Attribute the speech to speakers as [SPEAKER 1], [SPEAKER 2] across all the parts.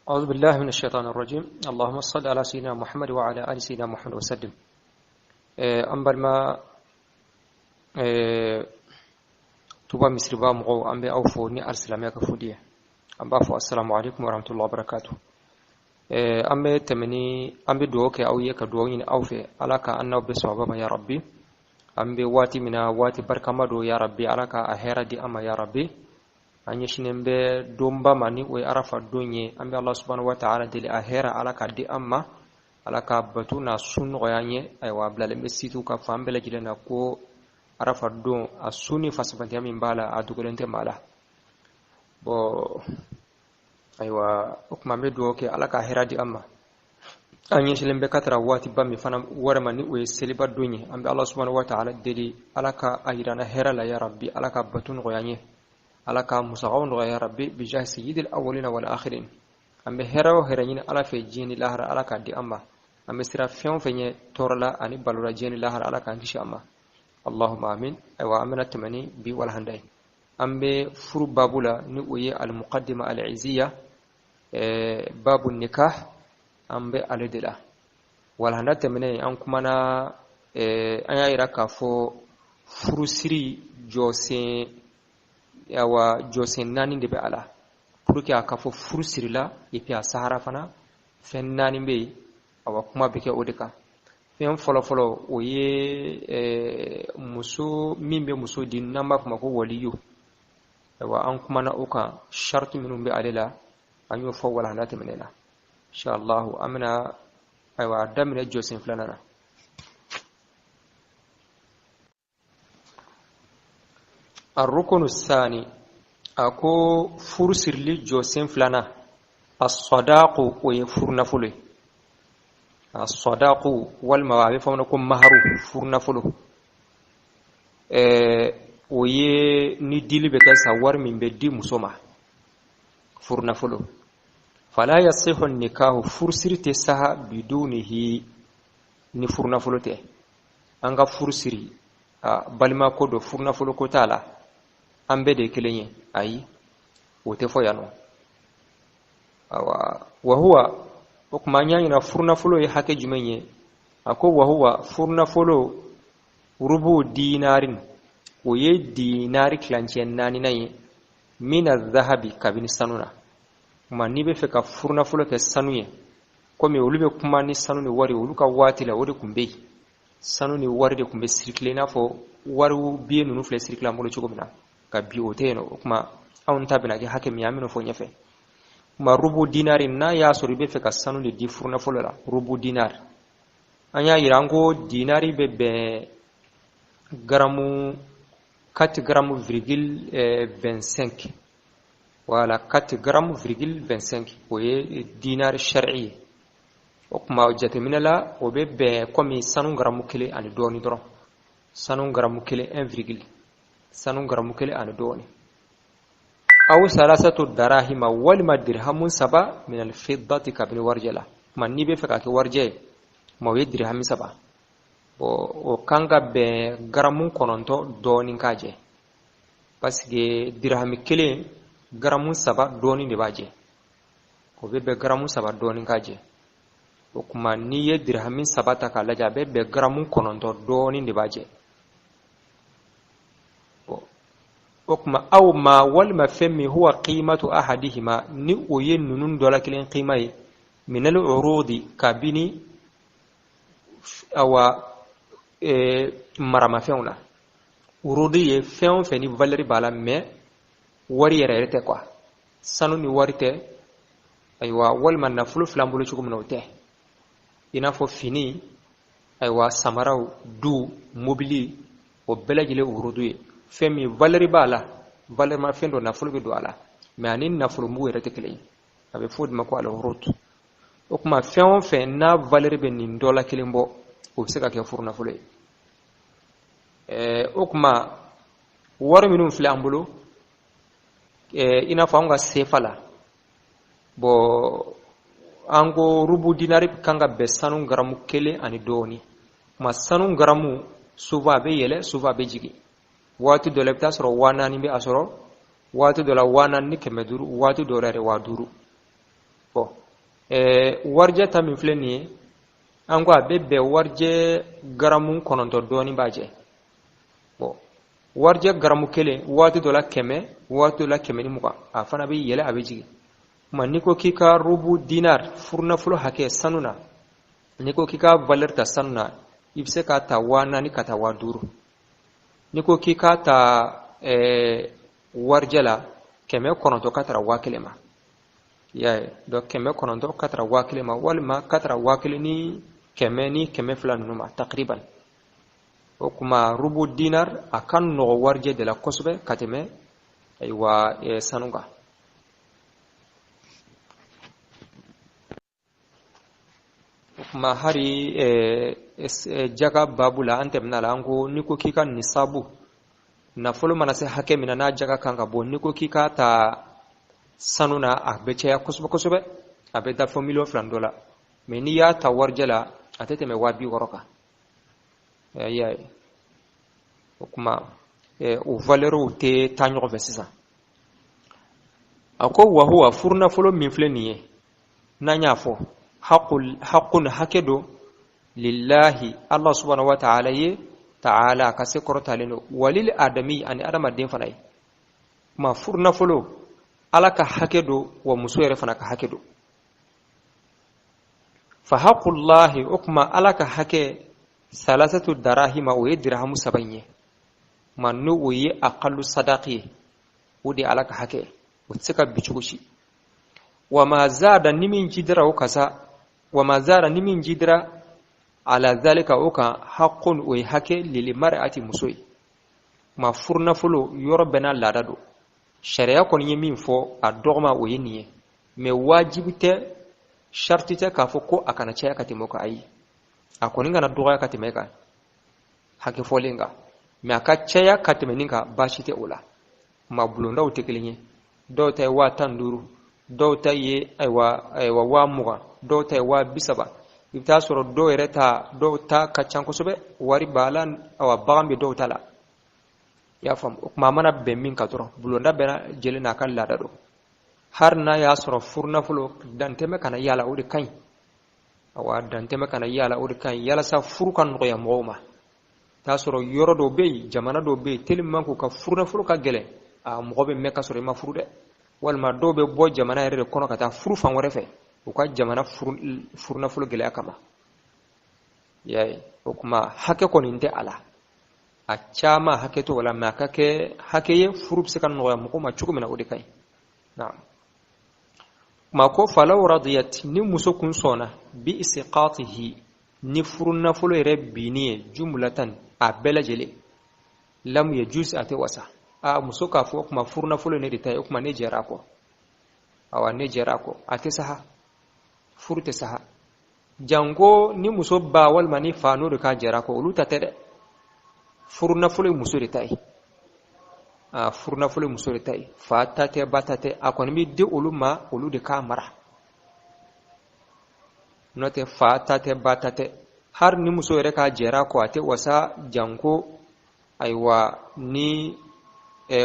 [SPEAKER 1] أعوذ بالله من الشيطان الرجيم اللهم صل على سيدنا محمد وعلى آل سيدنا محمد وسلم. An balima Tuba misiriba mɔgɔw, an bɛ aw fo ni alisilamɛya ka foli ye. An b'a fɔ assalamu alaikum warahmatullahi wabarakatuh. An bɛ tɛmɛ ni an bɛ dugawu kɛ aw ye, ka dugawu ɲini aw fɛ, Ala ka an n'aw bɛɛ sababa ma, ya rabbi. An bɛ waati min na, waati barikama don, ya rabbi, Ala ka a hɛrɛ di an ma, ya rabbi. An ɲɛsinnen bɛ donba ma, ni o ye Arafa don ye. An bɛ Ala subhanahu wa ta'ala deli, a hɛrɛ, Ala ka di an ma, Ala ka bato n'a sun nɔgɔya an ye. Ayiwa, a bilalen bɛ situ ka fan bɛɛ lajɛlen na ko Arafa don, a sun ni fasabantiya min b'a la, a dogolen tɛ maa la. Bɔn, ayiwa, o tuma an bɛ dugawu kɛ, Ala ka hɛrɛ di an ma. An ɲɛsinnen bɛ ka tara waatiba min fana wɛrɛ ma, ni o ye seliba don ye. An bɛ Ala subhanahu wa ta'ala deli, Ala ka a yira an na hɛrɛ la, ya rabbi. Ala ka bato nɔgɔya an ye, Ala ka musakaw nɔgɔya, ya rabbi, bijahi sayyidil awwalina wal akhirin. An bɛ hɛrɛ o hɛrɛ ɲini Ala fɛ diɲɛ ni lahara, Ala k'a di an ma. An bɛ siran fɛn o fɛn ɲɛ tɔɔrɔ la ani balo la diɲɛ ni lahara, Ala k'an kisi a ma, allahumma amin. Ayiwa, an bɛna tɛmɛ ni bi walahanda ye. An bɛ furu babu la, ni o ye al-muqaddima al-iziya, babu nikah, an bɛ ale de la. Walahanda tɛmɛnen, an kumana, an y'a yira k'a fɔ furusiri jɔsen, awa, jɔsen naani de bɛ a la pour que a ka fɔ furu sirila et puis a sahara fana. Fɛn naani bɛ yen. Awa, kuma bɛ kɛ o de kan. Fɛn fɔlɔfɔlɔ, o ye muso min bɛ muso di, n'an b'a fɔ ma ko waliyu. Ayiwa, an kumana o kan, sariti minnu bɛ ale la, an y'o fɔ walahanda tɛmɛnen na. Inshallah, an bɛna, ayiwa, daminɛ jɔsen filanan na. Arukunu sani, a ko furu sirili jɔsen filanan, asɔdaku, o ye furu nafolo ye. Asɔdaku, walima a bɛ fɔ ko maharu, furu nafolo, o ye ni dili bɛ kɛ sa, wari min bɛ di muso ma, furu nafolo. Fala yasihu nikahu, furusiri tɛ saha, bidunihi, ni furu nafolo tɛ. An ka furu siri, balima ko don, furu nafolo ko t'a la, an bɛɛ de ye kelen ye. Ayi, o tɛ fɔ yan nɔ. Awa, wahuwa, o tuma an y'a ɲininka furu nafolo ye hakɛ jumɛn ye. A ko wahuwa, furu nafolo, rubu dinarin, o ye dinari tilancɛ naaninan ye, mina zahabi, kabini sanu na. Kuma n'i bɛ fɛ ka furu nafolo kɛ sanu ye, komi olu bɛ kuma ni sanu ni wari, olu ka waati la o de tun bɛ yen, sanu ni wari de tun bɛ sirikile, i n'a fɔ wari biye ninnu filɛ sirikile an bolo cogo min na ka bi, o tɛ yen nɔ. O tuma anw ta bɛna kɛ hakɛ min ye, an bɛna fɔ ɲɛfɛ. Kuma rubu dinari, n'a y'a sɔrɔ i bɛ fɛ ka sanu de di furu nafolo la, rubu dinari, an y'a yira an ko dinari bɛ bɛn garamu 4 grammes virgule 25, voilà, 4 grammes virgule 25, o ye dinari sari'i ye. O tuma jateminɛ la, o bɛ bɛn komi sanu garamu kelen ani dɔɔni dɔrɔn, sanu garamu kelen, 1 virgule, sanu garamu kelen ani dɔɔni. Aw salasatu darahima, walima dirhamu saba, minal fiddati, kabini warijɛ la. Kuma n'i bɛ fɛ ka kɛ warijɛ ye, kuma o ye dirhami saba. Bon, o kan ka bɛn garamu 9 dɔɔni k'a jɛ, parce que dirhami kelen, garamu saba dɔɔni de b'a jɛ, o bɛ bɛn garamu saba dɔɔni k'a jɛ. O kuma n'i ye dirhami saba ta k'a lajɛ, a bɛ bɛn garamu 9 dɔɔni de b'a jɛ. O kuma aw ma, walima fɛn min, huwa qimatu ahadihima, ni o ye ninnu dɔ la kelen qima ye, minal urudi, kabini, awa, maramafɛnw la. Urudi ye fɛn o fɛn ni valeur b'a la, mais wari yɛrɛ yɛrɛ tɛ quoi, sanu ni wari tɛ. Ayiwa, walima nafolo filɛ an bolo cogo min na, o tɛ, i n'a fɔ fini, ayiwa, samaraw, du, mobili, o bɛɛ lajɛlen urudu ye. Fɛn min valeur b'a la, valeur ma fɛn dɔ, nafolo bɛ don a la, mais ani nafolo mugu yɛrɛ tɛ kelen ye, a bɛ fɔ o de ma ko al urud. O tuma fɛn o fɛn n'a valeur bɛ nin dɔ la kelen bɔ, o bɛ se ka kɛ furu nafolo ye. O tuma wari minnu filɛ an bolo, i n'a fɔ an ka sefa la, bon, an ko rubu dinari kan ka bɛn sanu garamu kelen ani dɔɔni. Kuma sanu garamu, souvent a bɛ yɛlɛ, souvent a bɛ jigin. Waati dɔ la i bɛ taa sɔrɔ 4000 bɛ a sɔrɔ, waati dɔ la 4500, waati dɔ la yɛrɛ 5000. Bon. Warijɛ ta min filɛ nin ye, an ko a bɛ bɛn warijɛ garamu 9 dɔɔnin b'a jɛ. Bon, warijɛ garamu kelen waati dɔ la 100, waati dɔ la 120, a fana bɛ yɛlɛ, a bɛ jigin. Kuma n'i ko k'i ka rubu dinar furunafolo hakɛ sanu na, n'i ko k'i ka valeur ta sanu na, i bɛ se k'a ta 4000 ka taa 5000. N'i ko k'i k'a ta warijɛ la, 900 ka tara 1000 ma. I y'a ye, donc 900 ka tara 1000 ma, walima ka tara 1100 ni 200 ninnu ma takriban. O kuma rubu dinar a ka nɔgɔ warijɛ de la kosɛbɛ ka tɛmɛ ayiwa sanu kan. O kuma hari jaga babu la, an tɛmɛna la, an ko n'i ko k'i ka nisabu nafolo mana se hakɛ min na n'a jaga kan ka bɔ, n'i ko k'i k'a ta sanu na, a bɛ caya kosɛbɛ kosɛbɛ, a bɛ taa fo 2 miliyɔn dɔ la. Mais n'i y'a ta warijɛ la, a tɛ tɛmɛ 60 000 kan. I y'a ye, o kuma o valeurw tɛ taa ɲɔgɔn fɛ sisan. A ko wahuwa, furunafolo min filɛ nin ye, n'an y'a fɔ haqqun, hakɛ don, lillahi, Allah subhanahu wa ta'ala ye, ta'ala ka se kɔrɔtalen don, walil adami, ani adamaden fana ye. Kuma furunafolo Ala ka hakɛ don, wa muso yɛrɛ fana ka hakɛ don. Fa haqqullahi, o kuma Ala ka hakɛ, salasatu darahima, o ye dirahamu 3 in ye. Kuma n'o o ye aqallu sadaqi ye, o de ye Ala ka hakɛ, o tɛ se ka bi cogo si. Wa ma zada, ni min jidira o kasa, wa ma zada, ni min jidira, ala zalika, o kan, haqqun, o ye hakɛ, lil mar'ati, muso ye. Kuma furunafolo yɔrɔ bɛɛ n'a laada don. Sariya kɔni ye min fɔ a dɔgɔma, o ye nin ye, mais wajibi tɛ, sariti tɛ k'a fɔ ko a kana caya ka tɛmɛ o kan. Ayi, a kɔni kana dɔgɔya ka tɛmɛ kan hakɛ fɔlen kan, mais a ka caya ka tɛmɛ nin kan, baasi tɛ o la. Kuma bulondaw tɛ kelen ye. Dɔw ta ye 15 000, dɔw ta ye ayiwa 20 000, dɔw ta ye 30 000. I bɛ taa sɔrɔ dɔw yɛrɛ ta, dɔw ta ka ca kosɛbɛ, wari b'a la, awa bagan bɛ dɔw ta la. I y'a faamu? O kuma a mana bɛn min kan dɔrɔn, bulonda bɛɛ lajɛlen n'a ka laada don. Hali n'a y'a sɔrɔ furunafolo dantɛmɛ kana yala, o de ka ɲi. Awa dantɛmɛ kana yala, o de ka ɲi, yalasa furu ka nɔgɔya mɔgɔw ma. T'a sɔrɔ yɔrɔ dɔw bɛ yen, jamana dɔw bɛ yen, tellement k'u ka furunafolo ka gɛlɛn, a mɔgɔ bɛ mɛn ka sɔrɔ i ma furu dɛ. Walima dɔw bɛ bɔ jamana yɛrɛ de kɔnɔ ka taa furu fan wɛrɛ fɛ, u ka jamana furunafolo gɛlɛya kama. I y'a ye? O kuma hakɛ kɔni tɛ a la, a caman hakɛ t'o la, mais a ka kɛ hakɛ ye furu bɛ se ka nɔgɔya mɔgɔw ma cogo min na, o de ka ɲi. Naam. Kuma ko falaw radiyat, ni muso kun sɔnna, bi isqatihi, ni furu nafolo yɛrɛ binni ye, jumlatan, a bɛɛ lajɛlen, lam yajuz, a tɛ wasa. A muso k'a fɔ kuma furu nafolo ne de ta ye, o kuma ne jɛra a kɔ, awa ne jɛra a kɔ, a tɛ saha, furu tɛ saha. Janko ni muso ba walima ni fa n'o de k'a jɛra a kɔ, olu ta tɛ dɛ. Furu nafolo ye muso de ta ye, a furu nafolo ye muso de ta ye, fa ta tɛ, ba ta tɛ. A kɔni bɛ di olu ma, olu de k'a mara, n'o tɛ fa ta tɛ, ba ta tɛ. Hali ni muso yɛrɛ k'a jɛra a kɔ, a tɛ wasa, janko ayiwa ni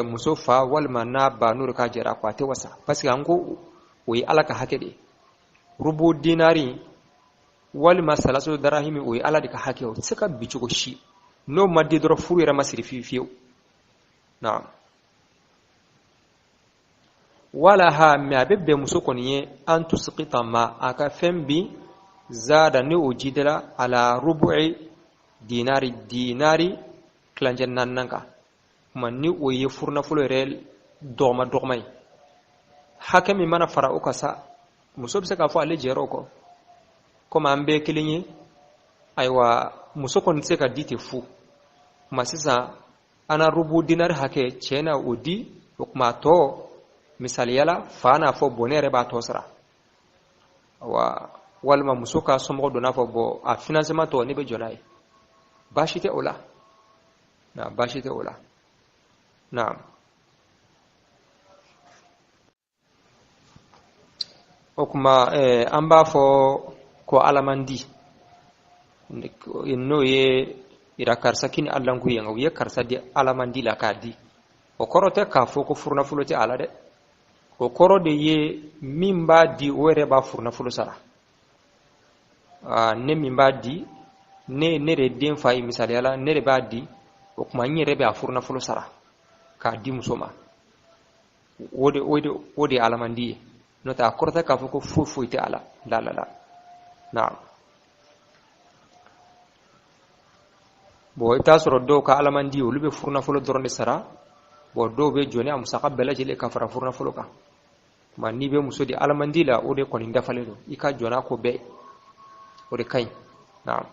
[SPEAKER 1] muso fa walima n'a ba n'o de k'a jɛra a kɔ, a tɛ wasa, parce que an ko o ye Ala ka hakɛ de ye. Rubu dinari walima salaso darahimi, o ye Ala de ka hakɛ, o tɛ se ka bi cogo si. N'o ma di dɔrɔn, furu yɛrɛ ma siri fiyewu fiyewu. Naam. Walaha, mais a bɛ bɛn muso kɔni ye, an tusqita ma, a ka fɛn bin, zada, ni o jidira, ala rubu'i dinari, dinari tilancɛ naaninan kan. Kuma ni o ye furunafolo yɛrɛ dɔgɔma dɔgɔma ye, hakɛ min mana fara o kan sa, muso bɛ se k'a fɔ ale jɛra o kɔ, komi an bɛɛ kelen ye. Ayiwa, muso kɔni tɛ se ka di ten fu. Kuma sisan an na rubu dinari hakɛ cɛ na o di, o kuma tɔ misaliyala fa n'a fɔ bon, ne yɛrɛ b'a tɔ sara wa, walima muso ka somɔgɔ dɔ n'a fɔ bon, a financement tɔ ne bɛ jɔ n'a ye, baasi tɛ o la. Na baasi tɛ o la. Naam. O kuma an b'a fɔ ko alamandi, n'o ye ira karisa kini alanku ye, nka u ye karisa di alamandi la k'a di, o kɔrɔ tɛ k'a fɔ ko furunafolo tɛ a la dɛ. O kɔrɔ de ye min b'a di, o yɛrɛ b'a furunafolo sara. Ne min b'a di, ne de den fa ye misaliya la, ne de b'a di, o tuma n yɛrɛ bɛ a furunafolo sara k'a di muso ma. O de ye alamandi ye. N'o tɛ a kɔrɔ tɛ k'a fɔ ko foyi foyi tɛ a la. La la la. Naam. Bon, i bɛ taa sɔrɔ dɔw ka alamandi, olu bɛ furunafolo dɔrɔn de sara. Bon, dɔw bɛ jɔ ni a musaka bɛɛ lajɛlen ka fara furunafolo kan. Tuma n'i bɛ muso di alamandi la, o de kɔni dafalen don. I ka jɔ n'a ko bɛɛ, o de ka ɲi. Naam.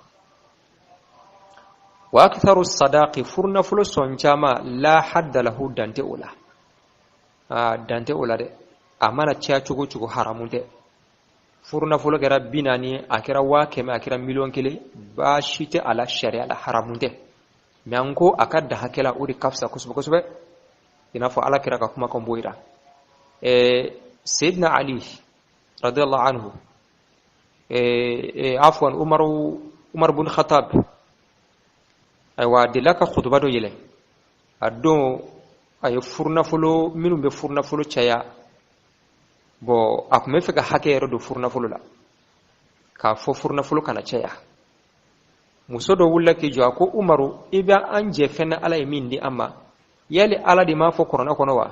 [SPEAKER 1] Wa aktharu sadaqi, furunafolo sɔn caman, la hadda lahu, dan tɛ o la. Dan tɛ o la dɛ. A mana caya cogo cogo, haramu tɛ. Furunafolo kɛra 40, a kɛra 100,000, a kɛra 1,000,000, baasi tɛ a la sariya la, haramu tɛ. Mɛ an ko a ka dan hakɛ la, o de ka fisa kosɛbɛ kosɛbɛ. I n'a fɔ Ala kira ka kumakan b'o yira. Seydina Ali radiyallahu anhu, afwan, Umar bin Khattab, ayiwa, a delila ka kutuba dɔ yɛlɛ. A don a ye furunafolo, minnu bɛ furunafolo caya, bon, a tun bɛ fɛ ka hakɛ yɛrɛ don furunafolo la, k'a fɔ furunafolo kana caya. Muso dɔ wulila k'i jɔ, a ko Umaru, i bɛ an jɛ fɛn na Ala ye min di an ma, yali Ala de m'a fɔ kuranɛ kɔnɔ wa,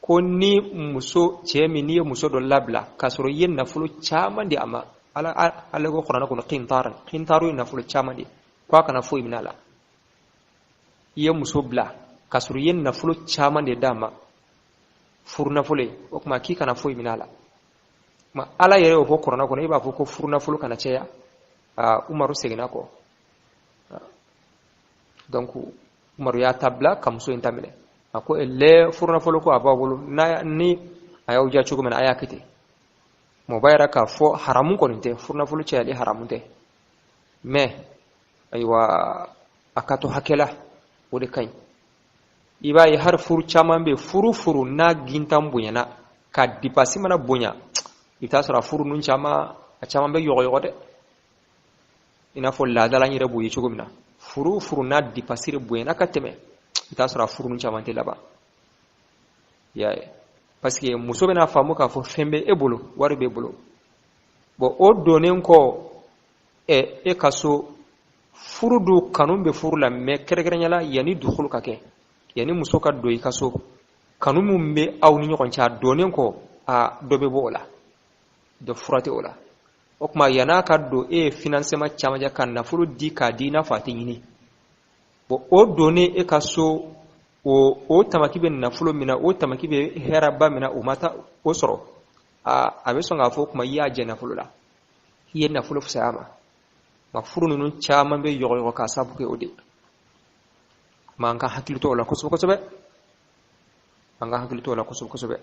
[SPEAKER 1] ko ni muso cɛ min n'i ye muso dɔ labila k'a sɔrɔ i ye nafolo caman di a ma, Ala ko kuranɛ kɔnɔ qintaran, qintaru ye nafolo caman di, ko a kana foyi minɛ a la. I ye muso bila k'a sɔrɔ i ye nafolo caman de d'a ma, furunafolo ye, o tuma k'i kana foyi minɛ a la. Ma Ala yɛrɛ y'o fɔ kuranɛ kɔnɔ, i b'a fɔ ko furunafolo kana caya. Umaru seginna kɔ. Donc Umaru y'a ta bila ka muso in ta minɛ. A ko lɛ furunafolo ko a b'a bolo, ni a y'aw diya cogo min na, a y'a kɛ ten. Mɔgɔ b'a yira k'a fɔ haramu kɔni tɛ, furunafolo cayali haramu tɛ. Mais ayiwa, a ka to hakɛ la, o de ka ɲi. I b'a ye hali furu caman bɛ yen, furu n'a gintan bonyana, ka dipasi mana bonya, i bɛ taa sɔrɔ a furu ninnu caman, a caman bɛ yɔgɔyɔgɔ dɛ. I n'a fɔ laadala n yɛrɛ b'o ye cogo min na, furu n'a dipasi de bonyana ka tɛmɛ, i bɛ taa sɔrɔ a furu ninnu caman tɛ laban. I y'a ye, parce que muso bɛna faamu k'a fɔ fɛn bɛ e bolo, wari b'e bolo. Bon, o donnen kɔ e ka so, furu dun kanu bɛ furu la, mais kɛrɛnkɛrɛnnenya la yanni dukolo ka kɛ, yanni muso ka don i ka so, kanu min bɛ aw ni ɲɔgɔn cɛ, a donnen kɔ, a dɔ bɛ bɔ o la, dɔ fura tɛ o la. O tuma yann'a ka don, e ye financement caman kɛ ka nafolo di k'a di i n'a fɔ a tɛ ɲini. Bon, o donnen e ka so, o tamaki bɛ nafolo min na, o tamaki bɛ hɛrɛba min na, o ma taa o sɔrɔ, a bɛ sɔn k'a fɔ o tuma i y'a jɛ nafolo la, i ye nafolo fisaya a ma. Ma furu ninnu caman bɛ yɔgɔyɔgɔ k'a sababu kɛ o de ye. Ma an ka hakili to o la kosɛbɛ kosɛbɛ. An ka hakili to o la kosɛbɛ kosɛbɛ.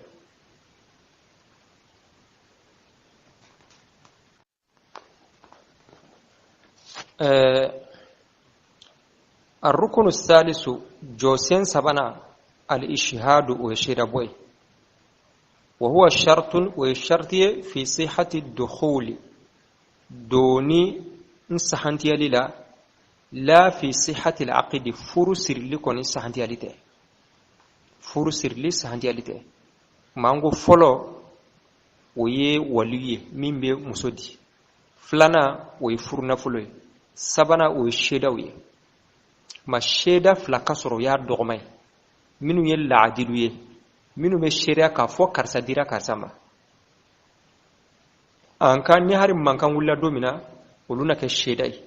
[SPEAKER 1] Arukunu salisu, jɔsen sabanan, al-ishhadu, o ye seedabɔ ye. Wa huwa shartun, o ye sharti ye, fi sihhati dukhuli, donni n sahantiyali la, la fi sihhati al-aqdi, furu sirili kɔni sahantiyali tɛ. Furu sirili sahantiyali tɛ. Maa n ko fɔlɔ, o ye wali ye min bɛ muso di. Filanan, o ye furu nafolo ye. Sabanan, o ye seedaw ye. Ma seeda fila ka sɔrɔ, o y'a dɔgɔma ye, minnu ye laadilu ye, minnu bɛ seereya k'a fɔ karisa dira karisa ma. An ka ni hari mankan wulila don min na, olu na kɛ seeda ye.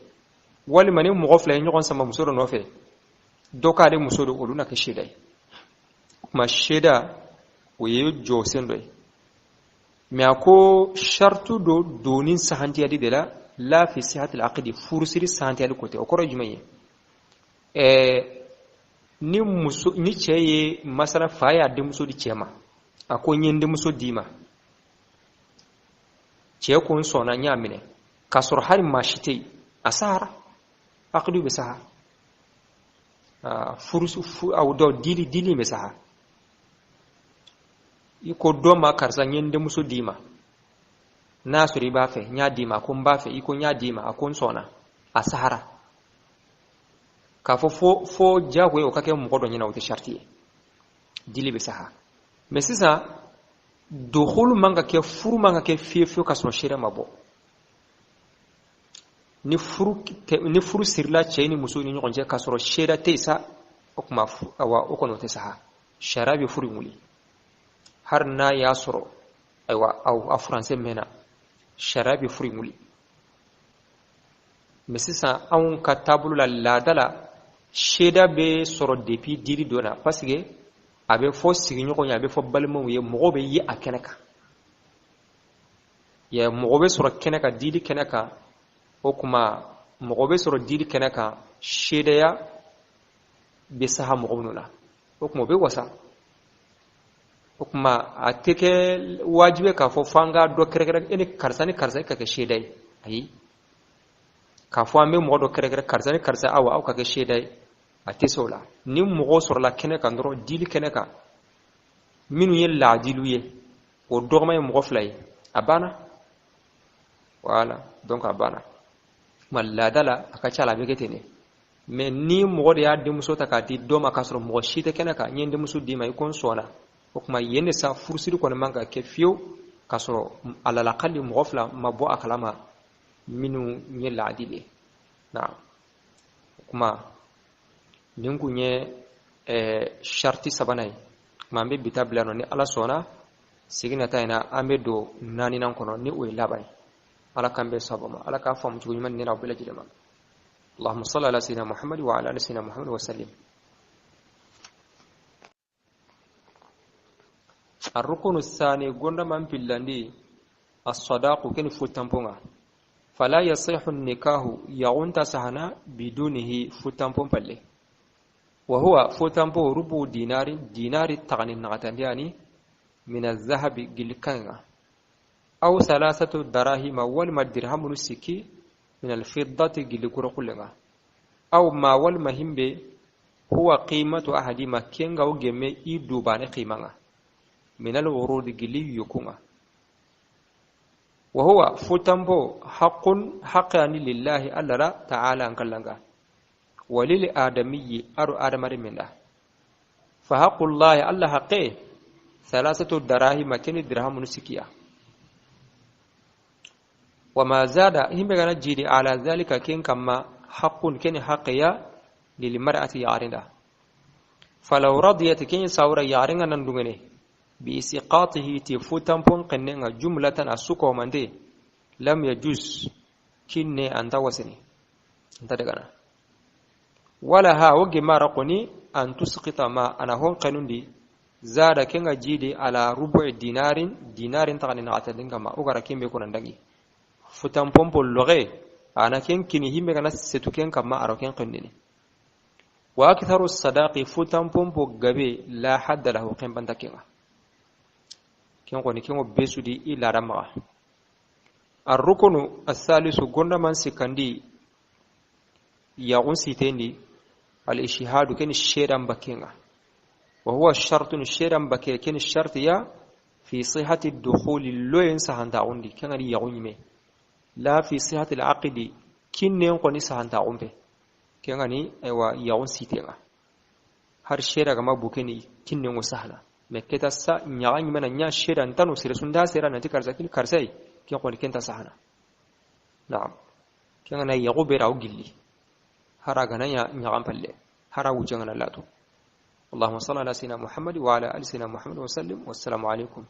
[SPEAKER 1] Walima ni mɔgɔ fila ye ɲɔgɔn sama muso dɔ nɔfɛ, dɔ k'ale muso don, olu na kɛ seeda ye. O tuma seeda, o ye jɔsen dɔ ye. Mais a ko shartu do donni sahantiyali de la, la fi sihhati al-aqdi, furusiri sahantiyali ko tɛ. O kɔrɔ ye jumɛn ye? Ni muso, ni cɛ ye masala, fa y'a denmuso di cɛ ma, a ko n ye n denmuso d'i ma, cɛ ko n sɔnna, n y'a minɛ, k'a sɔrɔ hali maa si tɛ yen, a sahara, aqdu bɛ saha, furu, aw dɔ dili bɛ saha. I ko dɔ ma, karisa, n ye n denmuso d'i ma, n'a sɔrɔ i b'a fɛ, n y'a d'i ma, a ko n b'a fɛ, i ko n y'a d'i ma, a ko n sɔnna, a sahara. K'a fɔ fo diyagoya o ka kɛ mɔgɔ dɔ ɲɛna, o tɛ sariti ye, dili bɛ saha. Mais sisan Dukhulu man ka kɛ, furu man ka kɛ fiye fiyewu ka sɔrɔ seereya ma bɔ. Ni furu sirila cɛ ni muso ni ɲɔgɔn cɛ k'a sɔrɔ seereya tɛ yen sa, o tuma awa o kɔni o tɛ saha, sariya bɛ furu in wuli. Hali n'a y'a sɔrɔ ayiwa a furancɛ mɛnna, sariya bɛ furu in wuli. Mais sisan anw ka taabolo la, laada la, seeda bɛ sɔrɔ depuis dili don na, parce que a bɛ fɔ sigiɲɔgɔn ye, a bɛ fɔ balimaw ye, mɔgɔw bɛ ye a kɛnɛ kan. Ya mɔgɔ bɛ sɔrɔ kɛnɛ kan, dili kɛnɛ kan. O kuma mɔgɔ bɛ sɔrɔ dili kɛnɛ kan, seedaya bɛ saha mɔgɔ minnu na, o kuma o bɛ wasa. O kuma a tɛ kɛ wajibi k'a fɔ f'an ka dɔ kɛrɛkɛrɛ, e ni karisa ni karisa e ka kɛ seeda ye. Ayi, k'a fɔ an bɛ mɔgɔ dɔ kɛrɛkɛrɛ, karisa ni karisa, awa aw ka kɛ seeda ye, a tɛ se o la. Ni mɔgɔ sɔrɔla kɛnɛ kan dɔrɔn, dili kɛnɛ kan, minnu ye laadiliw ye, o dɔgɔma ye mɔgɔ fila ye, a banna. Voilà, donc a banna. Kuma laada la, a ka ca la a bɛ kɛ ten de. Mais ni mɔgɔ de y'a denmuso ta k'a di dɔ ma k'a sɔrɔ mɔgɔ si tɛ kɛnɛ kan, n ye n denmuso d'i ma, i ko n sɔnna, o tuma yen de sa furusiri kɔni man ka kɛ fiyewu k'a sɔrɔ alalakali mɔgɔ fila ma bɔ a kalama minnu ye laadili ye. Na o kuma nin kun ye sariti sabanan ye. Kuma an bɛ bi ta bila nɔ, ni Ala sɔnna segin nata in na an bɛ don naaninan kɔnɔ, ni o ye laban ye. Ala k'an bɛn sababa ma, Ala k'a faamu cogo ɲuman ni n'aw bɛɛ lajɛlen ma. اللهم صل على سيدنا محمد وعلى ال سيدنا محمد وسلم. الركن الثاني غوندا من بلاندي الصداق كن فوتامبونغا. فلا يصح النكاح يغونتا سهنا بدونه فوتامبون بالي، وهو فوتامبو ربع دينار، دينار تغني نغتان يعني من الذهب جلكانغا، أو 3 دراهم والما درهم نسكي من الفضة جلكورقلغا، أو ما والما همبي هو قيمة أحد ما كينغا وجمي إدوبان قيمة من الورود جلي يكونا. وهو فتنبو حق حق يعني لله الله تعالى أنكلنغا وللآدمي أرو آدم منه. فحق الله الله حقه 3 دراهم كن درهم نسكيا. وما زاد هم بغنا جيدي على ذلك كن كما حق كن حقيا للمرأة يارندا. فلو رضيت كن ساورا يارنغا نندغني بإسقاطه تفوتن قننغا جملة أسوكو مندي لم يجوز كن أنت وسني أنت دغنا. ولا ها وجه ما رقني أن تسقط ما أنا هون قانون زاد كنغا جيدي على ربع دينار، دينار تغني نعتدنغا ما أغرا كين بيكون عندي فتن بومبو لغي أنا كين كني هم كنا ستوكين كما أروكين قنيني. وأكثر الصداق فتن بومبو غبي لا حد له قيم بندكينا كين قوني كين بيسودي إلى رمغا. الركن الثالث غوندا من سكندي يغون سيتيني الإشهاد كين الشيران بكينا، وهو الشرط الشيران بكي كين الشرط يا في صحة الدخول لوين سهنتاوندي كين غادي يغون لا في صحة العقد كين نقوني سهنتاون به كين غادي ايوا يغون سيتينا هر شيرا كما بوكيني كين نغو سهلا مكتا سا نيغان من نيا شيران تانو سيرسون دا سيران نتي كارزا كين كارزاي كين قوني كين تسهنا. نعم كين غادي يغو بيراو غيلي هرا غنا نيغان بالله هرا وجهنا لاتو. اللهم صل على سيدنا محمد وعلى آل سيدنا محمد وسلم، والسلام عليكم.